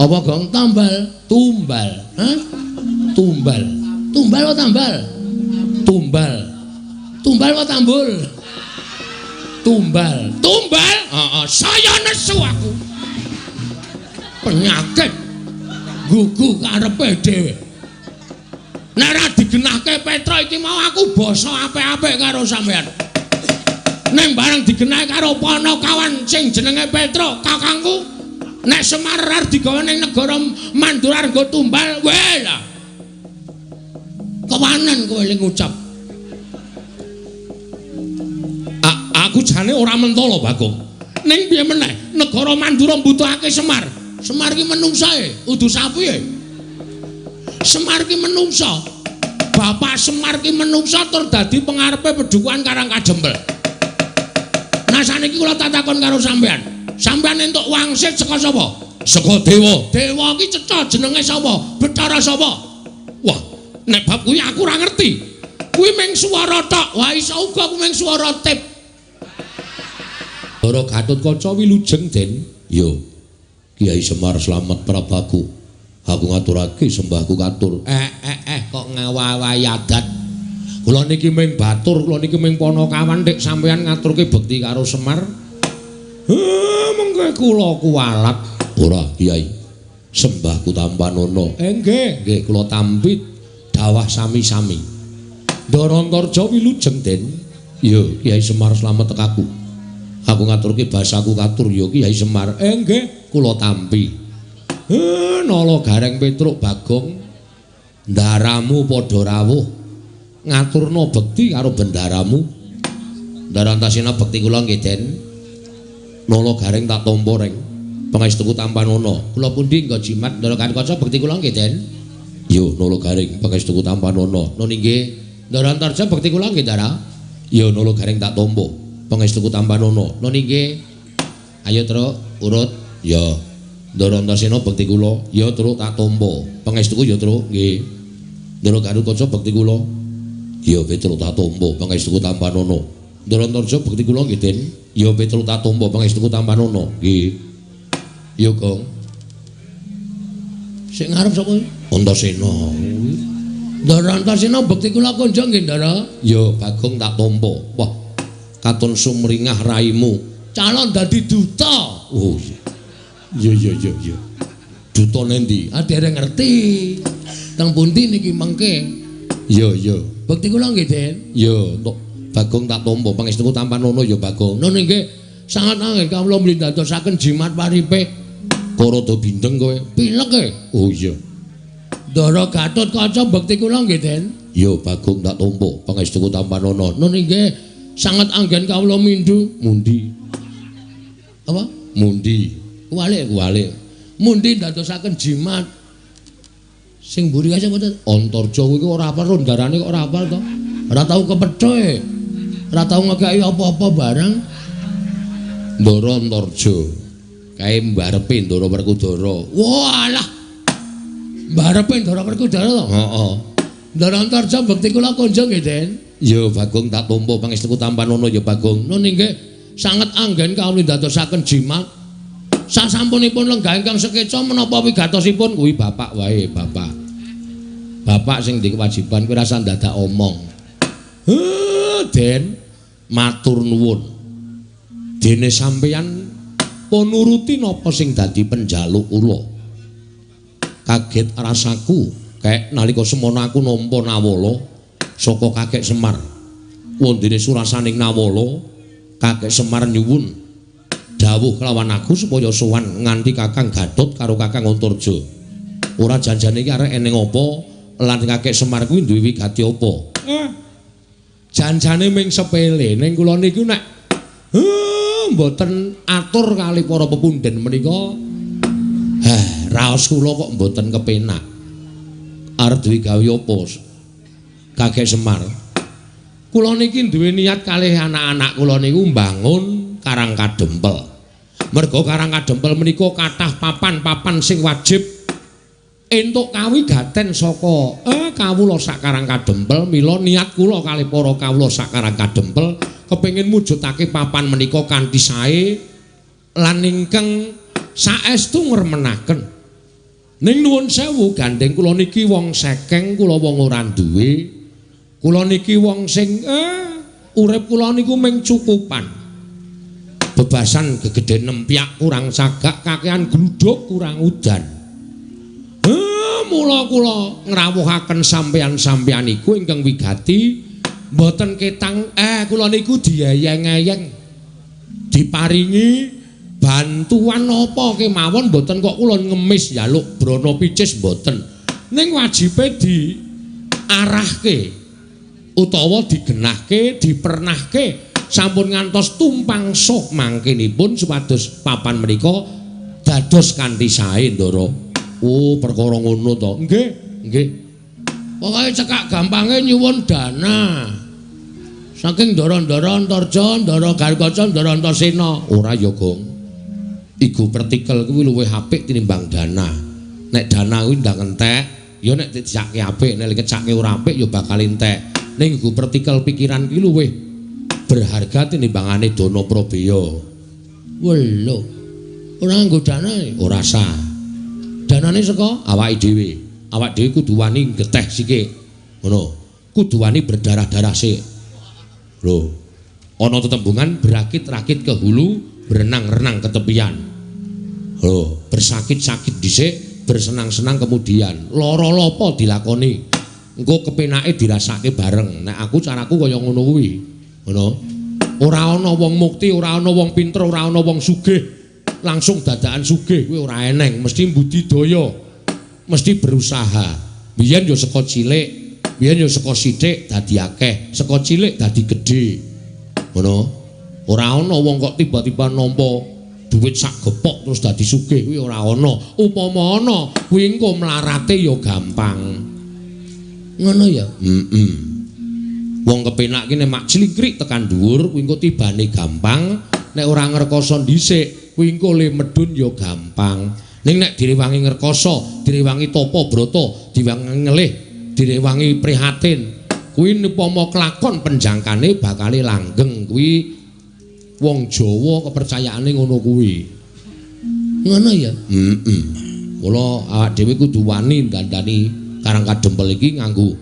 Apa gong tambal? Tumbal. Hah? Tumbal. Tumbal apa tambal? Tumbal. Tumbal apa tambul? Tumbal. Tumbal? Heeh, saya nesu aku. Penyakit gugu karepe dhewe. Nek ora digenahke Petruk iki mau aku basa apik-apik karo sampean. Ning bareng digenahke karo Panakawan sing jenenge Petruk, kakangku, nek Semar arep digawa ning negara Mandura nggo tumbal, weh lah. Kewanen kowe ling ngucap. Aku jane ora mentolo, Bagong. Ning piye meneh, negara Mandura mbutuhake Semar. Semar ki menungsae, udu sapi e. Semar ki menungsa. Bapak Semar ki menungsa tur dadi pengarepe pedukuhan Karang Kadempel. Nah saniki kula tak takon karo sampean. Sampean entuk wangsit saka sapa? Saka dewa. Dewa ki cetha jenenge sapa? Bathara sapa? Wah, nek bab kuwi aku ora ngerti. Kuwi mung swara tok. Wah, iso uga kuwi mung swara tip. Ndara Gatotkaca wilujeng, Den. Yo. Kiai Semar slamet prabaku. Aku ngaturake sembahku katur. Kok ngawawahi adat. Kula niki mung batur, kula niki mung panakawan dik sampeyan ngaturke bekti karo Semar. Mengke kula kuwalat. Ora, Kiai. Sembahku tampanana. Nggih, nggih kula tampi dawah sami-sami. Ndara Antarja wilujeng, Den. Yo, Kiai Semar slamet tekaku. Aku ngaturke basaku katur ya Kiai Semar. Nggih, kula tampi. Nala Gareng Petruk Bagong, ndaramu padha rawuh ngaturna bekti karo bendaramu. Ndara Antasena bekti kula nggih, Den. Nala Gareng tak tampa reng. Pangestuku tampanana. Kula pundi nggo jimat Ndara Gatotkaca bekti kula nggih, Den. Yo Nala Gareng pangestuku tampanana. Nun inggih. Ndara Antarja bekti kula nggih, Ndara. Yo Nala Gareng tak tampa. Pangestuku tampanana. Nun inggih. Ayo Truk, urut. Ya. Ndara Antasena bekti kula. Ya Truk tak tampa. Pangestuku ya Truk, nggih. Ndara Gatotkaca bekti kula. Ya Petruk tak tampa. Pangestuku tampanana. Ndara Antarja bekti kula nggih, Den. Ya Petruk tak tampa. Pangestuku tampanana. Nggih. Ya Gong. Sing ngarep sapa? Antasena. Ndara Antasena bekti kula kunjung nggih, Ndara. Ya Bagong tak tampa. Wah. Katon sumringah raimu. Calon dadi duta. Oh iya. Iya iya iya iya. Duta nendi? Ah dereng ngerti. Teng pundi niki mengke? Iya iya. Bekti kula nggih, Den. Iya, entuk Bagong tak tampa. Pangestuku tampanana ya Bagong. Nun nggih. Sangat anggen kawula mlindadosaken jimat paripe. Kok rada bindeng kowe? Pilek e. Oh iya. Ndara Gatotkaca bekti kula nggih, Den. Iya, Bagong tak tampa. Pangestuku tampanana. Nun nggih. Sangat anggen kawula mindhu. Mundi. Apa? Mundi. Kuwalik, kuwalik. Mundi ndadosaken jimat. Sing mburi kae sapa to? Antarja kuwi ora hafal rondarane kok ora hafal to. Ora tau kepethoe. Ora tau ngekeki apa-apa barang. Ndara Antarja. Kae mbarepe Ndara Werkudara. Walah. Mbarepe Ndara Werkudara to? Heeh. Ndara Antarja bekti kula kunjung nggih, Den. Ya Bagong tak tampa. Pangestuku tampanana ya Bagong. Nun inggih sanget anggen kawula ndadosaken jimat. Sasampunipun lenggah ingkang sekeca menapa wigatosipun kuwi bapak wae, bapak. Bapak sing ndek kewajiban kuwi rasa ndadak omong. Den, matur nuwun. Dene sampeyan pun nuruti napa sing dadi penjaluk kula. Kaget rasaku kek nalika semono aku nampa nawala saka Kakek Semar. Wondene surasaning nawala, Kakek Semar nyuwun dawuh kelawan aku supaya sowan nganti Kakang Gatot karo Kakang Antarja. Ora janjane iki arek eneng apa lan Kakek Semar kuwi duwe wigati apa? Janjane ming sepele ning kula niku nek mboten atur kali para pepundhen menika. Raos kula kok mboten kepenak. Arep duwe gawe apa? Kakek Semar. Kula niki duwe niat kalih anak-anak kula niku mbangun Karang Kadempel. Merga Karang Kadempel menika kathah papan-papan sing wajib entuk kawigaten saka kawula sak Karang Kadempel. Mila niat kula kalih para kawula sak Karang Kadempel kepengin mujudake papan menika kanthi sae lan ingkang saestu ngremenaken. Ning nuwun sewu gandeng kula niki wong sekeng, kula wong ora duwe. Kula niki wong sing urip kula niku mung cukupan. Bebasan gegedhen nempyak kurang sagak, kakean gluduk kurang udan. Mula kula ngrawuhaken sampeyan-sampeyan iku ingkang wigati mboten ketang kula niku dieyeng-eyeng diparingi bantuan apa kemawon mboten kok kula ngemis njaluk brana picis mboten. Ning wajibe diarahke utawa digenahke, dipernahke sampun ngantos tumpang suh mangkenipun supados papan menika dados kanthi sae, Ndara. Oh, perkara ngono to. Nggih, nggih. Pokoke cekak gampange nyuwun dana. Saking ndara-ndara Antarja, ndara Garkaca, ndara Antasena. Ora ya, Gong. Igu pertikel kuwi luwih apik tinimbang dana. Nek dana kuwi ndang entek, ya nek dijake apik, nek dikecake ora apik ya bakal entek. Ning igu pertikel pikiran kuwi luwih berharga tinimbangane dana prabeya. Welo. Ora nganggo dana, ora sah. Danane saka awake dhewe. Awak dhewe kudu wani geteh sithik. Ngono. Kudu wani berdarah-darah sik. Lho. Ana tetembungan berakit-rakit ke hulu, berenang-renang ke tepian. Lho, bersakit-sakit dhisik, bersenang-senang kemudian. Lara lopo dilakoni. Engko kepenake dirasake bareng. Nek aku caraku kaya ngono kuwi. Ngono. Ora ana wong mukti, ora ana wong pinter, ora ana wong sugih. Langsung dadakan sugih kuwi ora eneng, mesti budidaya, mesti berusaha. Biyen ya saka cilik, biyen ya saka sithik dadi akeh, saka cilik dadi gedhe. Ngono. Ora ana wong kok tiba-tiba nampa duit sak gepok terus dadi sugih kuwi ora ana. Upama ana, kuwi engko mlarate ya gampang. Ngono ya? Heeh. Wong kepenak ki nek mak clingkrik tekan dhuwur kuwi engko tibane gampang, nek ora ngrekoso dhisik kuwi engko le medhun ya gampang. Ning nek direwangi ngrekoso, direwangi tapa brata, diwangi ngelih, direwangi prihatin, kuwi upama kelakon penjangkane bakale langgeng. Kuwi wong Jawa kepercayaane ngono kuwi. Ngono ya? Heeh. Mula awak dhewe kudu wani ndandani Karang Kadempel iki nganggo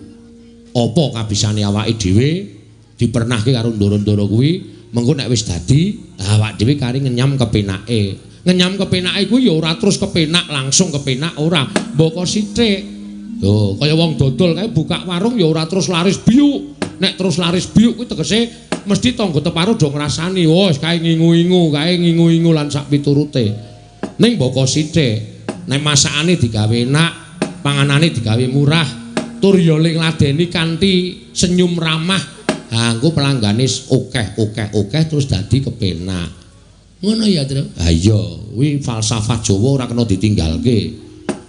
apa kabisane awake dhewe, dipernahke karo ndara-ndara kuwi. Mengko nek wis dadi, awak dhewe kari ngenyam kepenake. Ngenyam kepenake kuwi ya ora terus kepenak langsung kepenak ora, mboko sithik. Lho, kaya wong dodol kae buka warung ya ora terus laris biuk. Nek terus laris biuk kuwi tegese mesti tangga teparo do ngrasani, wah kae ngingu-ingu, kae ngingu-ingu lan sak piturute. Ning mboko sithik, nek masakane digawe enak, panganane digawe murah, tur ya ngladeni kanthi senyum ramah. Ha engko pelanggane akeh-akeh-akeh terus dadi kepenak. Ngono ya, Tru? Ha iya, kuwi falsafah Jawa ora kena ditinggalke.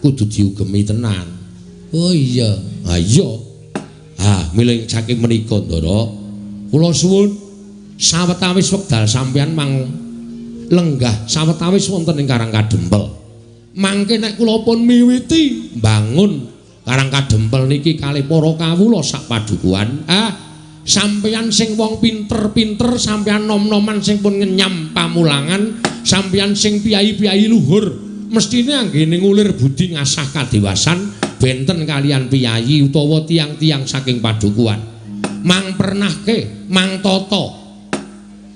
Kudu diugemi tenan. Oh iya. Ha iya. Ha milih saking menika, Ndara. Kula suwun sawetawis wekdal sampeyan mang lenggah sawetawis wonten ing Karang Kadempel. Mangke nek kula pun miwiti mbangun Karang Kadempel niki kalih para kawula sak padukuhan, sampeyan sing wong pinter-pinter, sampeyan nom-noman sing pun ngenyam pamulangan, sampeyan sing piyai-piyai luhur, mestine anggene ngulir budi ngasah kadewasan benten kalian piyayi utawa tiang-tiang saking padukuhan. Mang pernahke, mang tata,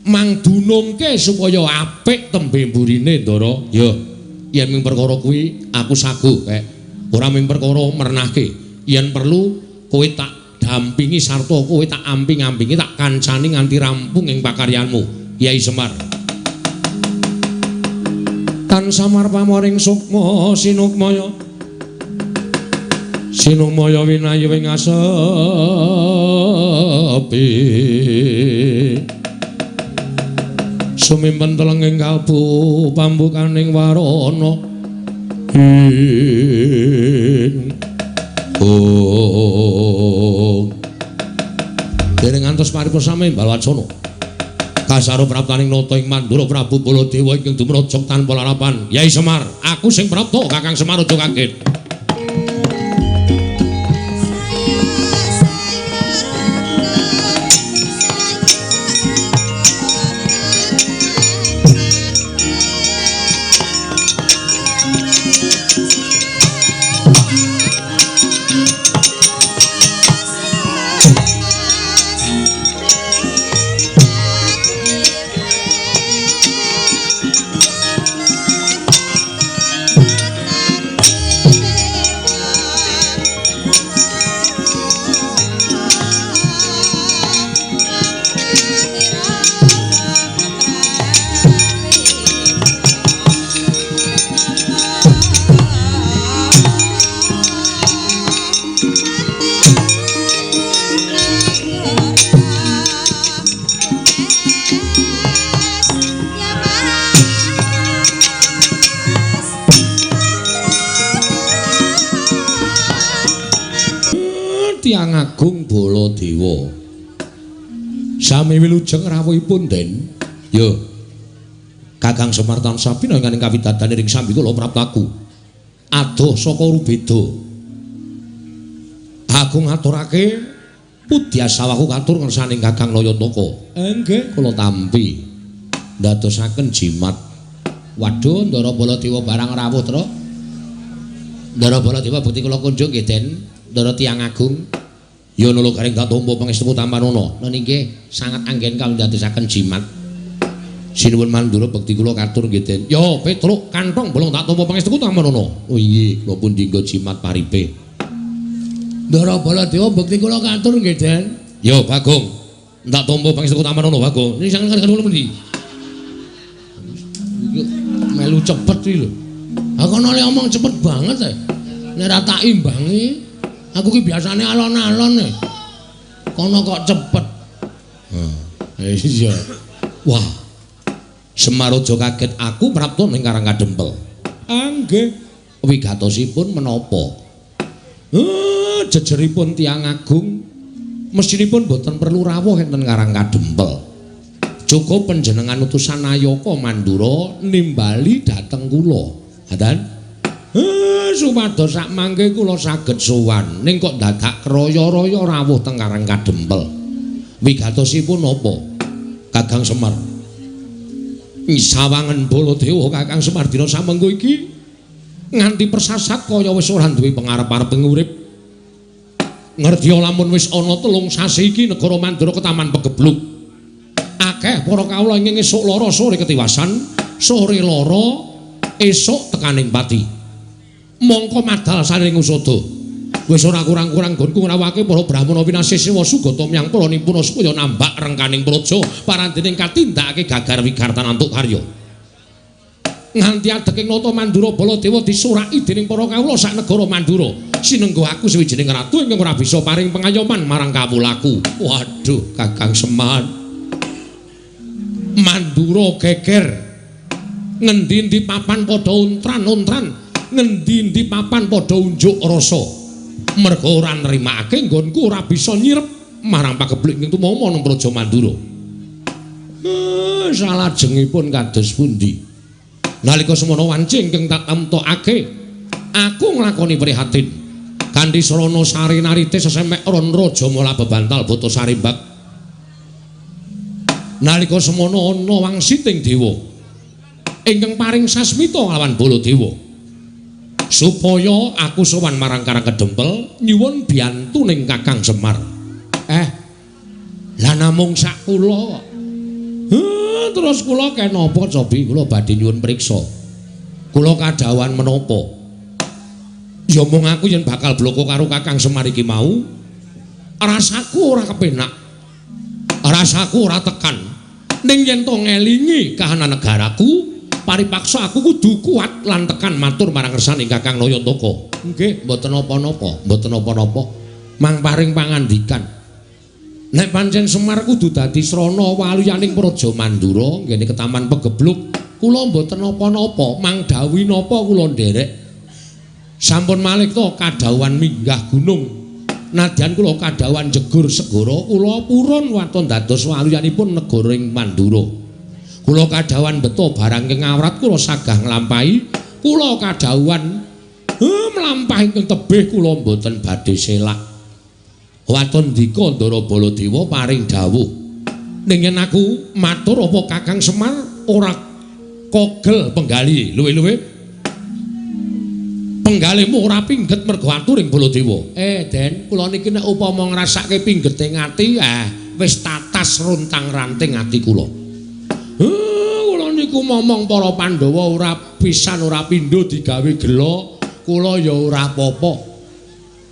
mang dunungke supaya apik tembe mburine, Ndara. Ya, yen ming perkara kuwi aku saguh kek. Ora ming perkara mernahke, yen perlu kowe tak dampingi sarta kowe tak amping-ampingi, tak kancani nganti rampung ing pakaryanmu, Yai Semar. Tan samar pamoring sukma sinukmaya, sinukmaya winayu ing asepi, sumimpen telenging kalbu pambukaning warana ing oh. Dereng ngantos paripurna sami Balwacana. Kasaro praptaning nata ing Mandura Prabu Baladewa ingkang dumraja tanpa larapan. Yai Semar, aku sing prapta, Kakang Semar aja kaget. Tiyang Agung Baladewa. Sami wilujeng rawuhipun, Den. Yo. Kakang Semar tansah pinanganing kawidadan ing sambi kula praptaku. Adoh saka Rubeda. Aku ngaturake pudyasawaku katur ngersaning Kakang Nayantaka. Nggih, kula tampi. Ndadosaken jimat. Waduh, Ndara Baladewa barang rawuh, Tru. Ndara Baladewa bukti kula kunjung nggih, Den. Ndara Tiyang Agung. Ya nula garing tak tampa pangestu tampanana. Nun inggih sangat anggen kawula ndadosaken jimat. Sinuwun Mandura bekti kula katur nggih, Den. Ya Petruk kantong bolong tak tampa pangestu tampanana. Oh inggih, kula pun dinggo jimat paripe. Ndara Baladewa bekti kula katur nggih, Den. Ya Bagong, tak tampa pangestu tampanana Bagong. Ini sangat kula pundi? Melu cepet iki lho. Aku ana omong cepet banget e. Nek ora tak imbangi, aku ki biasane alon-alon e. Kono kok cepet. Heh, iya. Wah. Semar aja kaget aku prapta ning Karang Kadempel. Nggih. Wigatosipun menapa? Jejeripun Tiyang Agung mestinipun boten perlu rawuh enten Karang Kadempel. Cukup panjenengan utusan Nayaka Mandura nimbali dhateng kula. Ngaten? Supados sak mangke kula saged sowan. Ning kok dadak kraya-raya rawuh teng Karang Kadempel. Wigatosipun napa? Kakang Semar. Sawangen Baladewa Kakang Semar dina samengko iki nganti persasat kaya wis ora duwe pengarep-arep urip. Ngerti lamun wis ana 3 sasi iki negara Mandura ketaman pegebluk. Akeh para kawula ingkang esuk lara sore ketiwasan, sore lara esuk tekaning pati. Mongko madal saring usada. Wis ora kurang-kurang nggonku ngrawake para brahmana winasih sewa sugata myang para nipuna supaya nambak rengkaning praja parandening katindakake gagar wigartan antuk karya. Nganti adeking nata Mandura Baladewa disuraki dening para kawula sak negara Mandura. Sinenggo aku sawijining ratu ingkang ora bisa paring pengayoman marang kawulaku. Waduh, Kakang Semar. Mandura geger. Ngendi-endi papan padha untran-untran, ngendi-endi papan padha unjuk rasa. Merga ora nrimakake nggonku ora bisa nyirep marang pagebluk ing tumama nang Praja Mandura. Salajengipun kados pundi? Nalika semono wanci ingkang tak temtokake, aku nglakoni prihatin. Kanthi sarana sari narite sesemek ron raja mala bebantal bata sarimbak. Nalika semono ana wangsiting dewa ingkang paring sasmita nglawan Baladewa. Supaya aku sowan marang Karang Kedempel nyuwun biyantuning Kakang Semar. Lah namung sak kula. Terus kula kenapa cobi kula badhe nyuwun priksa. Kula kadhawuhan menapa? Ya mung aku yen bakal bloko karo Kakang Semar iki mau, rasaku ora kepenak. Rasaku ora tekan. Ning yen to ngelingi kahanan negaraku, paripaksa aku kudu kuat lan tekan matur marang ngersaning Kakang Nayantaka. Nggih, mboten napa-napa, mboten napa-napa. Mang paring pangandikan. Nek pancen Semar kudu dadi srana waluyaning Praja Mandura nggene ketaman pegebluk, kula mboten napa-napa, mang dawuhi napa kula nderek. Sampun malih to kadhawuhan minggah gunung. Nadyan kula kadhawuhan jegur segara, kula purun waton dados waluyanipun negara ing Mandura. Kula kadhawuhan beto barang ing awrat kula sagah nglampahi, kula kadhawuhan mlampah ingkang tebih kula mboten badhe selak. Waton ndika Ndara Baladewa paring dawuh. Ning yen aku matur apa Kakang Semar ora kogel penggali luwe-luwe. Penggalihmu ora pingget mergo aturing Baladewa. Den, kula niki nek upama ngrasake pinggete ati, wis tatas runtang-ranting ati kula. Kula niku momong para Pandhawa ora pisan ora pindho digawe gela, kula ya ora apa-apa.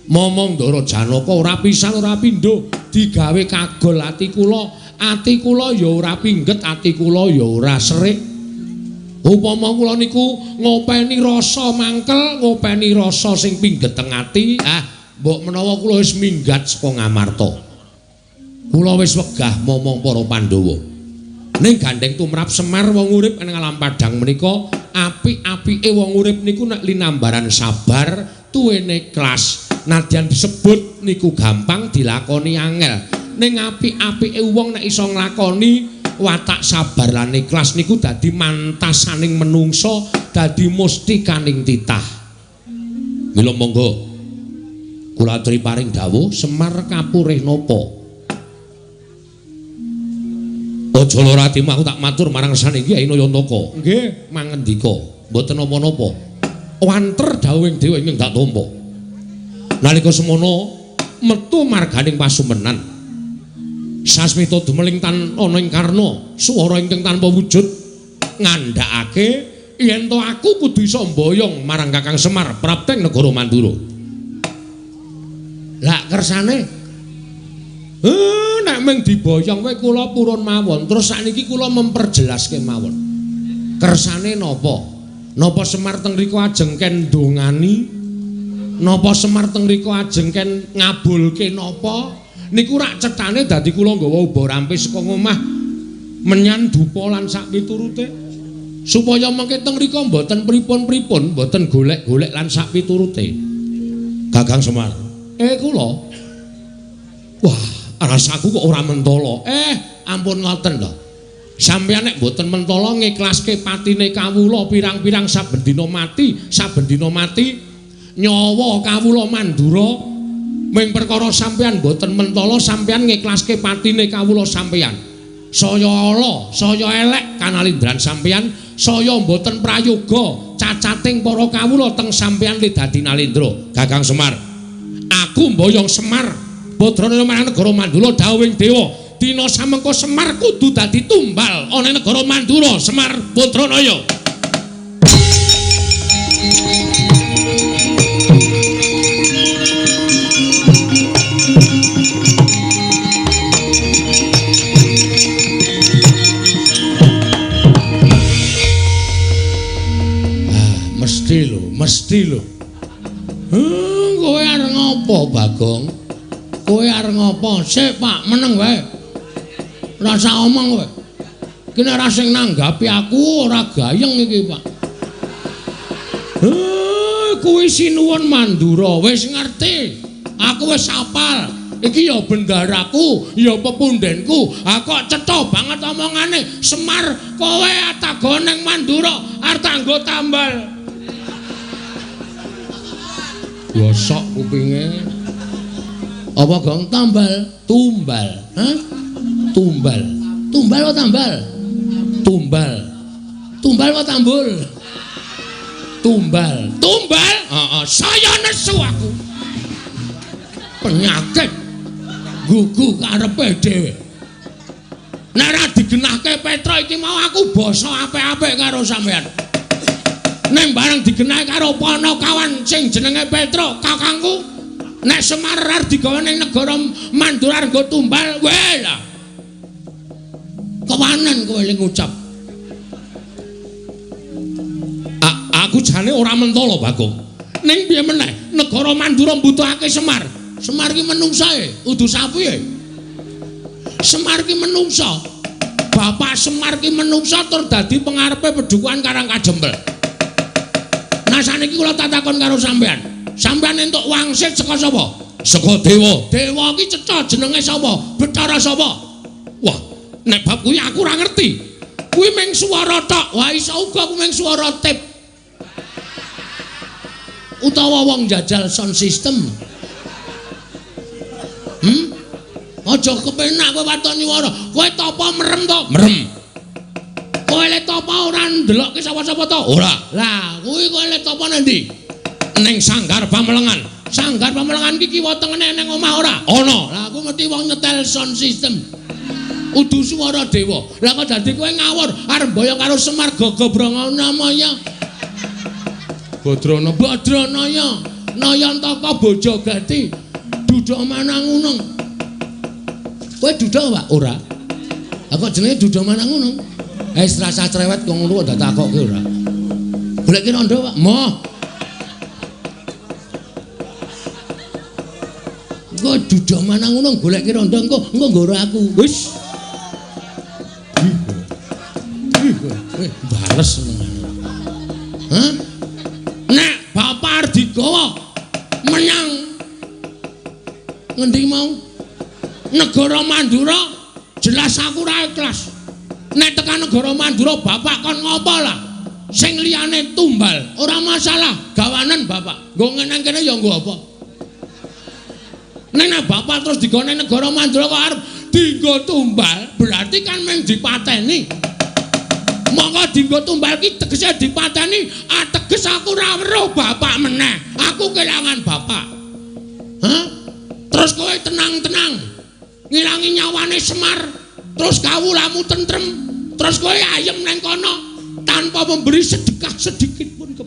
Momong Ndara Janaka ora pisan ora pindho digawe kagol ati kula ya ora pingget, ati kula ya ora serik. Upama kula niku ngopeni rasa mangkel, ngopeni rasa sing pingget teng ati, mbok menawa kula wis minggat saka Ngamarta. Kula wis wegah momong para Pandhawa. Ning gandeng tumrap Semar wong urip ing alam padhang menika, apik-apike wong urip niku nek linambaran sabar, tuwene kelas. Nadyan disebut niku gampang dilakoni angel. Ning apik-apike wong nek iso nglakoni watak sabar lan ikhlas niku dadi mantasaning menungso, dadi mustikaning titah. Mila monggo kula aturi paring dawuh Semar kapurih napa? Aja lara atimu, aku tak matur marang resane Kyai Nayantaka. Nggih, mangendika, mboten napa-napa. Wanter dawuhing dewa ingkang tak tampa. Nalika semono metu marganing pasumenan. Sasmita dumeling tan ana ing karna, swara ingkang tanpa wujud ngandhakake yen to aku kudu iso mboyong marang Kakang Semar prapteng negara Mandura. Lah kersane nek mung diboyong wae kula purun mawon. Terus sakniki kula memperjelas kemawon. Kersane napa? Napa Semar teng mriku ajeng ken ndongani? Napa Semar teng mriku ajeng ken ngabulke napa? Niku rak cethane dadi kula nggawa uba rampes saka ngomah menyan dupa lan sak piturute supaya mengke teng mriku mboten pripun-pripun, mboten golek-golek lan sak piturute. Kakang Semar, kula. Wah, rasaku kok ora mentala. Ampun ngoten to. Sampeyan nek mboten mentala ngiklaske patine kawula pirang-pirang saben dina mati, saben dina mati nyawa kawula Mandura. Ming perkara sampeyan mboten mentala, sampeyan ngiklaske patine kawula sampeyan. Saya ala, saya elek kanalindran sampeyan, saya mboten prayoga cacating para kawula teng sampeyan li dadi nalindra. Kakang Semar, aku mboyong Semar Badranaya marang negara Mandura dawuhing dewa. Dina samengko Semar kudu dadi tumbal ana negara Mandura. Semar Badranaya. Ah, mesti lho, mesti lho. Kowe arep ngopo, Bagong? Kowe arep ngopo? Sik, Pak, meneng wae. Rasa omong kowe. Iki nek ora sing nanggapi aku ora gayeng iki, Pak. Kuwi sinuwun Mandura, wis ngerti. Aku wis hafal. Iki ya bendaraku, ya pepundhenku. Ha kok cetha banget omongane. Semar, kowe atago ning Mandura arep tanggo tambal. Gosok kupinge. Apa gong tambal? Tumbal. Hah? Tumbal. Tumbal apa tambal? Tumbal. Tumbal apa tambul? Tumbal. Tumbal? Heeh, saya nesu aku. Penyakit gugu karepe dhewe. Nek ora digenahke Petra iki mau aku basa apik-apik karo sampean. Ning bareng digenahke karo Panakawan sing jenenge Petra, kakangku, nek Semar arep digawa ning negara Mandura nggo tumbal, weh lah. Kewanen kowe ling ngucap. Aku jane ora mentala, Bagong. Ning piye meneh, negara Mandura mbutuhake Semar. Semar ki menungsae, udu sapi e. Semar ki menungsa. Bapak Semar ki menungsa tur dadi pengarepe pedukuhan Karang Kajempel. Nah saniki kula tak takon karo sampean. Sampean entuk wangsit saka sapa? Saka dewa. Dewa ki cetha jenenge sapa? Bathara sapa? Wah, nek bab kuwi aku ora ngerti. Kuwi mung swara tok. Wah, iso uga kuwi mung swara tip. Utawa wong jajal sound system. Aja kepenak kowe waton nyuwara. Kowe tapa merem to? Merem. Kowe le tapa ora ndelokke sapa-sapa to? Ora. Lah, kuwi kowe le tapa nang ndi? Ning Sanggar Pamelengan. Sanggar Pamelengan iki kiwa tengene ning omah ora? Ana. Lah aku ngerti wong nyetel sound system. Udu swara dewa. Lah kok dadi kowe ngawur arep mboyong karo Semar Gagabranganamaya. Badrana Badranaya Nayantaka Bojogati Duda Manangunung. Kowe duda, Pak? Ora. Lah kok jenenge Duda Manangunung? Wis rasa cerewet kok ngono kok takokke ora. Goleki rondo, Pak. Moh. Kok Duda Manangunung goleki rondo engko engko nggoro aku. Wis. Bales senengane. Hah? Nek bapak arep digawa menyang Ngendi mau? Negara Mandura jelas aku ora ikhlas. Nek tekan negara Mandura bapak kon ngopo lah? Sing liyane tumbal, ora masalah, gawanen bapak. Nggo nang kene ya nggo apa? Nek bapak terus digone negara Mandura kok arep dinggo tumbal, berarti kan mung dipateni. Monggo dinggo tumbal ki tegese dipateni, ateges aku ora weruh bapak meneh. Aku kelangan bapak. Hah? Terus kowe tenang-tenang ngilangi nyawane Semar, terus kawulamu tentrem, terus kowe ayem nang kono tanpa memberi sedekah sedikit pun ke.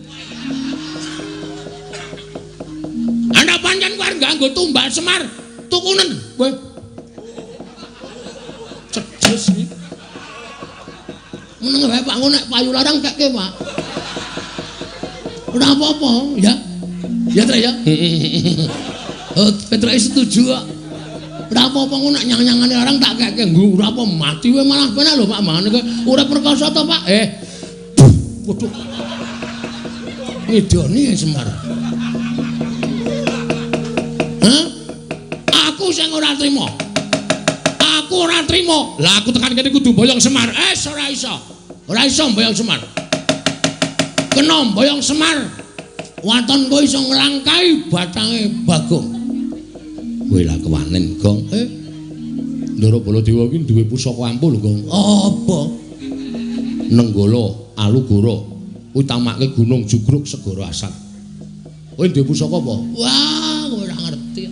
Ana pancen kowe arep nganggo tumbal Semar, tukunen kowe. Cedes iki. Meneng wae Pak, ngono nek payu larang kekke, Pak. Ora apa-apa, ya. Ya, Trek ya. Oh, Petruk setuju kok. Ora apa-apa ngono nek nyang-nyangane larang tak kekke. Nggo ora apa mati wae malah penak lho Pak, mangane kowe urip perkasa to, Pak? Waduh. Ngidoni Semar. Hah? Aku sing ora trima. Aku ora trima. Lah aku tekan kene kudu mboyong Semar. Ora iso. Ora iso mboyong Semar. Kena mboyong Semar. Waton kowe iso nglangkai batange Bagong. Kowe lah kewanen, Gong. Ndara Baladewa iki duwe pusaka ampuh lho, Gong. Apa? Nenggala Alugoro. Kuwi tamake Gunung Jugruk Segara Asat. Kowe duwe pusaka apa? Wah, kowe ora ngerti.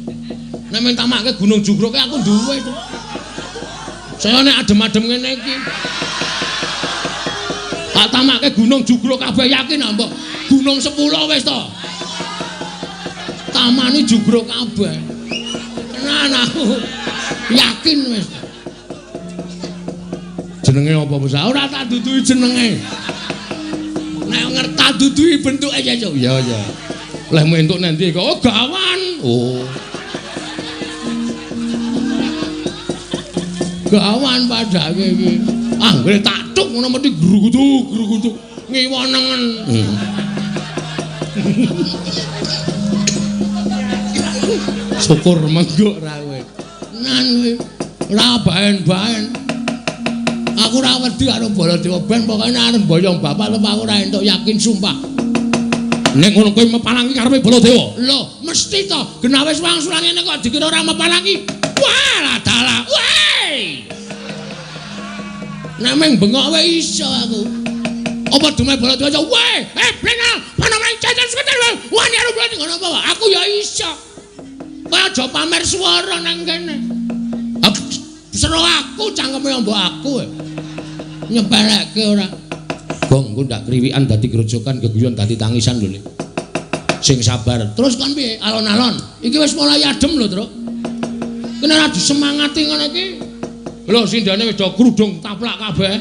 Nek men tamake Gunung Jugruk aku duwe to. Saya nek adem-adem ngene iki. Tak tamake Gunung Jugruk kabeh yakin ah, mbok. Gunung 10 wis to. Tamani Jugruk kabeh. Tenan aku. Yakin wis. Jenenge apa, Bos? Ora tak duduhi jenenge. Nek ngerti tak duduhi bentuke ya, Cuk. Ya, ya. Leh entuk nanti kok oh gawan. Oh. Gawan padake iki. Anggere tak tuk ngono mesti grugutuk-grugutuk ngiwa nengen. Syukur menggok ra kowe. Nan kowe ora baen-baen. Aku ora wedi karo Baladewa ben pokoke nek arep mboyong bapak lep aku ora entuk yakin sumpah. Nek ngono kowe mepalangi karepe Baladewa. Lho, mesti to. Genah wis wangsulan ngene kok dikira ora mepalangi. Wah, dalah. Weh. Nek meng bengok wae iso aku. Apa dume Baladewa iso? Weh, blengal, panaman cacan seketel. Wani karo Baladewa ngono apa? Aku ya iso. Kowe aja pamer swara nang kene. Seru aku cangkeme mbok aku. Nyepelekke ora. Gong, engko ndak kriwikan dadi grojokan, geguyon dadi tangisan lho. Sing sabar. Terus kon piye? Alon-alon. Iki wis mulai adem lho, Truk. Kene ora disemangati ngono iki. Lho sindane wis do krudung taplak kabeh.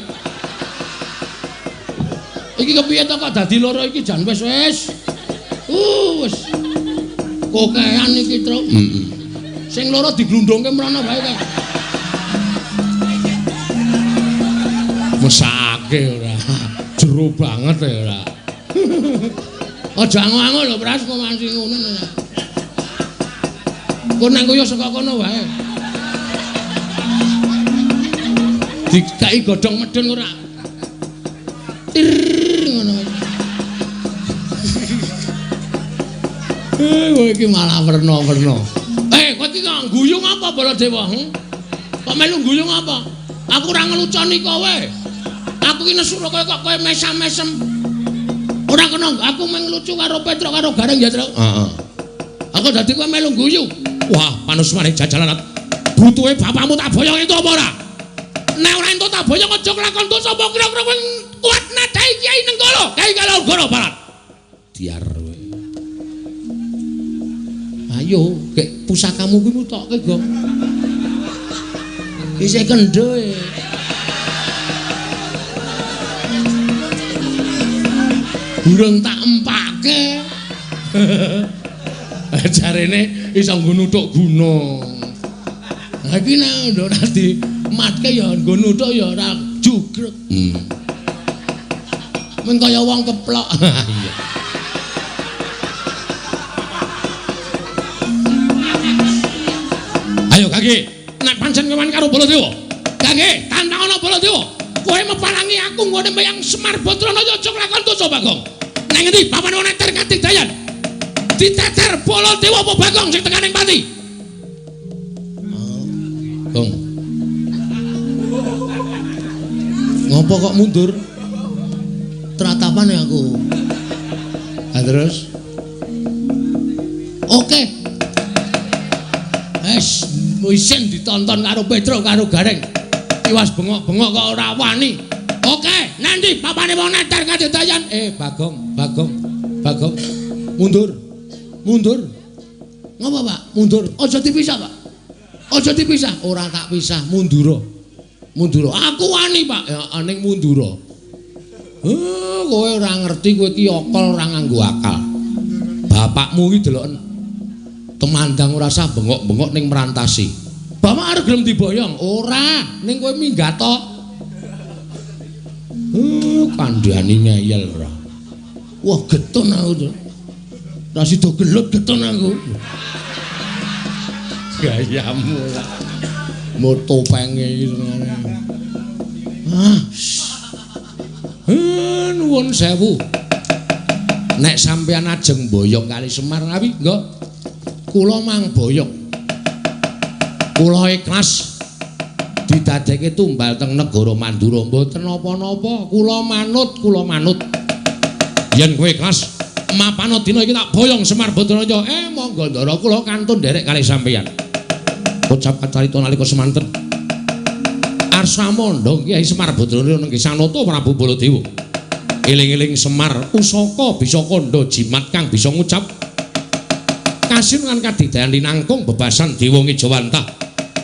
Iki kepiye to kok dadi loro iki jan wis wis. Wis. Kokean iki, Truk. Heeh. Sing loro diglundungke mrono wae kae. Mesake ora. Jero banget ya ora. Aja ango-ango lho, Pras, kok masih ngono ora. Kok nang koyo saka kono wae. Dikai godhong medhun ora. Tir ngono. Kowe iki malah werna-werna. Kowe iki kok guyung apa Baladewa? Kok melu guyung apa? Aku ora ngeluconi kowe. Aku iki nesu kowe kok kowe mesam-mesem. Ora kena aku mung lucu karo Petruk karo Gareng ya, Truk. Heeh. Aku dadi kowe melu guyu. Wah, panusmane jajalan. Butuhe bapakmu tak boyong entuk apa ora? Nek ora entuk tak boyong aja kelakon dosa apa kira-kira kowe kuat nadai Kyai Nenggala, Kyai Kalogoro Barat. Diar kowe. Ayo, gek pusakamu kuwi mutokke, Gong. Isih kendho e. Durung tak empake. Jarene iso nggo nuthuk gunung. Lah iki nek ora dimatke ya nggo nuthuk ya ora jugruk. Mung kaya wong keplok. Iya. Ayo Gage, nek pancen kowe karo Baladewa. Gage, tantangono Baladewa. Kowe meparangi aku nggone meyang Semar Badranaya aja nglakon dosa Bagong. Nang ngendi papan wong neter kadigdayan? Diteter Baladewa apa Bagong sing tekaning pati? Gong. Ngopo kok mundur? Tratapan ya aku. Ha terus? Oke. Wes, isin ditonton karo Petro karo Gareng. Tiwas bengok-bengok kok ora wani. Oke, nanti papane wong neter kadigdayan. Bagong, Bagong, Bagong. Mundur. Mundur. Ngopo, Pak? Mundur. Aja dipisah, Pak. Aja dipisah. Ora tak pisah, mundura. Mundura. Aku wani, Pak. Ya ning mundura. Kowe ora ngerti kowe iki akal ora nganggo akal. Bapakmu iki deloken temandang ora sah bengok-bengok ning merantasi. Bapak arep gelem diboyong? Ora, ning kowe minggat to. Kandhani ngeyel ora. Wah, getun aku to. Ora sida gelut getun aku. Gayamu lah. Moto penge iki senengane. Ah. Nuwun sewu. Nek sampeyan ajeng boyong kali Semar ngawi, nggih. Kula mang boyong. Kula ikhlas didadekke tumbal teng negara Mandura mboten napa-napa. Kula manut, kula manut. Yen kowe ikhlas mapano dina iki tak boyong Semar Badranaya. Monggo ndara kula kantun nderek kali sampeyan. Ucap kacarita nalika semanten Arsa Mandha Kyai Semar Badranaya nenggih Sanata Prabu Baladewa. Eling-eling Semar pusaka bisa kandha jimat kang bisa ngucap kasinungan kadigdayan linangkung bebasan dewa ngejawantah.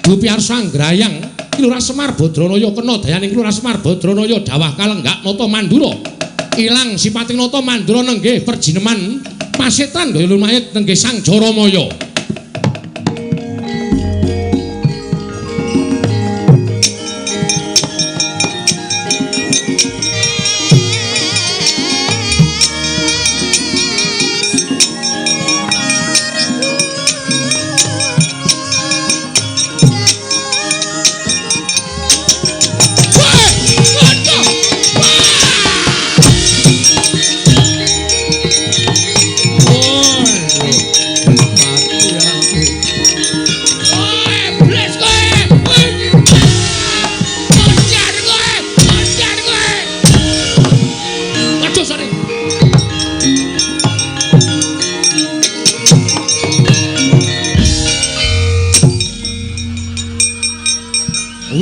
Dupi Arsa nggrayang Ki Lurah Semar Badranaya kena dayaning Lurah Semar Badranaya dawah kalenggak nata Mandura. Ilang sipating nata Mandura nenggih perjineman pasetan gaya lumayit nenggih Sang Jaramaya.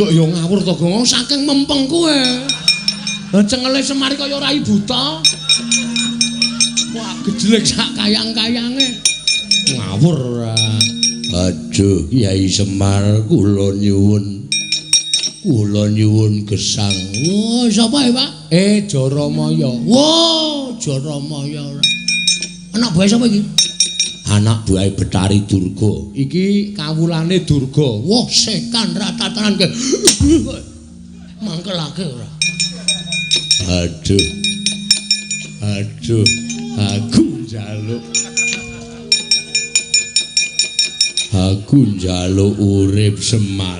Ngawur to Gong, saking mempeng kowe. Lah cengele Semar kaya rai buta. Wah, gejlek sak kayang-kayange. Ngawur ora. Aduh, Kyai Semar kula nyuwun. Kula nyuwun gesang. Wah, sapa ya, Pak? Jaramaya. Wah, Jaramaya ora. Anak buahe sapa iki? Anak buahe Betari Durga. Iki kawulane Durga. Wah, setan ratatanan ke. Mangkelake ora. Aduh. Aduh, aku njaluk. Aku njaluk urip Semar.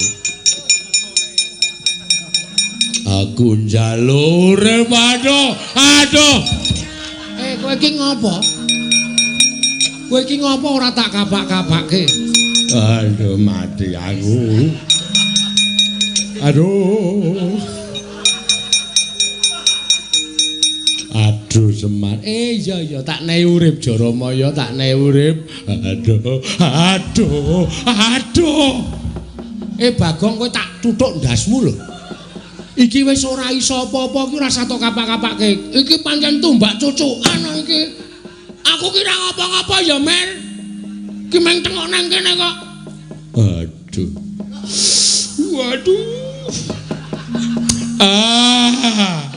Aku njaluk urip. Aduh, aduh. Kowe iki ngopo? Kowe iki ngopo ora tak kapak-kapake? Aduh, mati aku. Aduh. Aduh Semar. Iya iya tak nehi urip Jaramaya, tak nehi urip. Aduh, aduh, aduh. Bagong kowe tak tuthuk ndasmu lho. Iki wis ora iso apa-apa iki ora satu kapak-kapake. Iki pancen tumbak cucukan iki. Aku kira ngapa-ngapa ya, Mer. Ki meng tengok nang kene kok. Aduh. Waduh. Ah.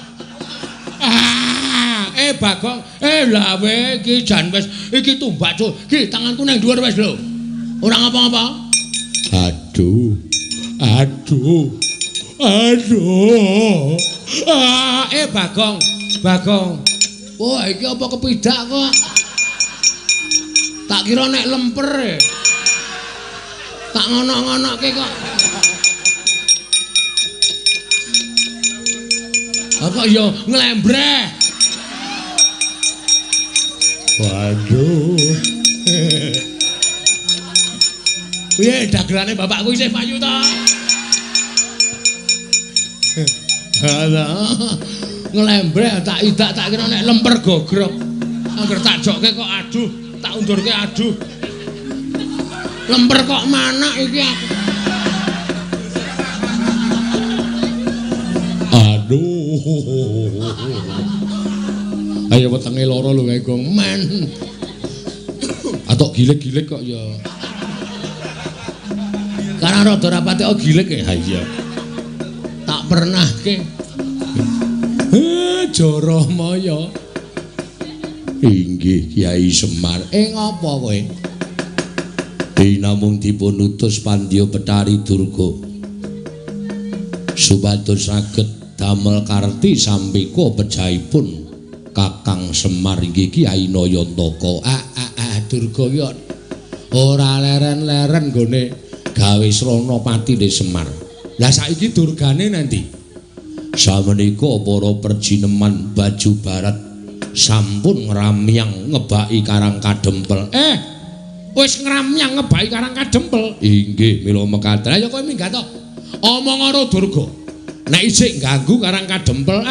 Ah, Bagong, lawe iki jan wis iki tumbak cuk. Ki tanganku nang dhuwur wis lho. Ora ngapa-ngapa. Aduh. Aduh. Aduh. Ah, Bagong, Bagong. Wah, iki apa kepidak kok? Tak kira nek lemper. Tak ngono-ngonoke kok. Kok ya nglembreh. Waduh. Piye dagelane bapakku isih payu ta? Alah. Nglembreh tak idak tak kira nek lemper gogrok. Angger tak jokke kok aduh, tak undurke aduh. Lemper kok manak iki aku. Aduh. Ayo wetenge lara lho kae Gong men. Atok gilik-gilik kok ya. Karang rada rapate kok gilik ya. Ha iya. Tak pernahke. Jara Maya. Inggih Kyai Semar. Ngopo kowe? Namung dipun utus Pandya Betari Durga supados saged damel karti sampika pejahipun Kakang Semar inggih Kyai Nayantaka. Durga ki ora leren-leren nggone gawe srana patine Semar. Lah saiki durgane nanti? Samenika para perjineman baju barat sampun ngramyang ngebaki Karang Kadempel. Wis ngramyang ngebaki Karang Kadempel. Inggih, mila mekaten. Ayo kowe minggat to. Omong karo Durga. Nek isih ganggu Karang Kadempel,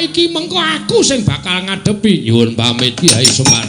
iki mengko aku sing bakal ngadepi. Nyuwun pamit Kyai Semar.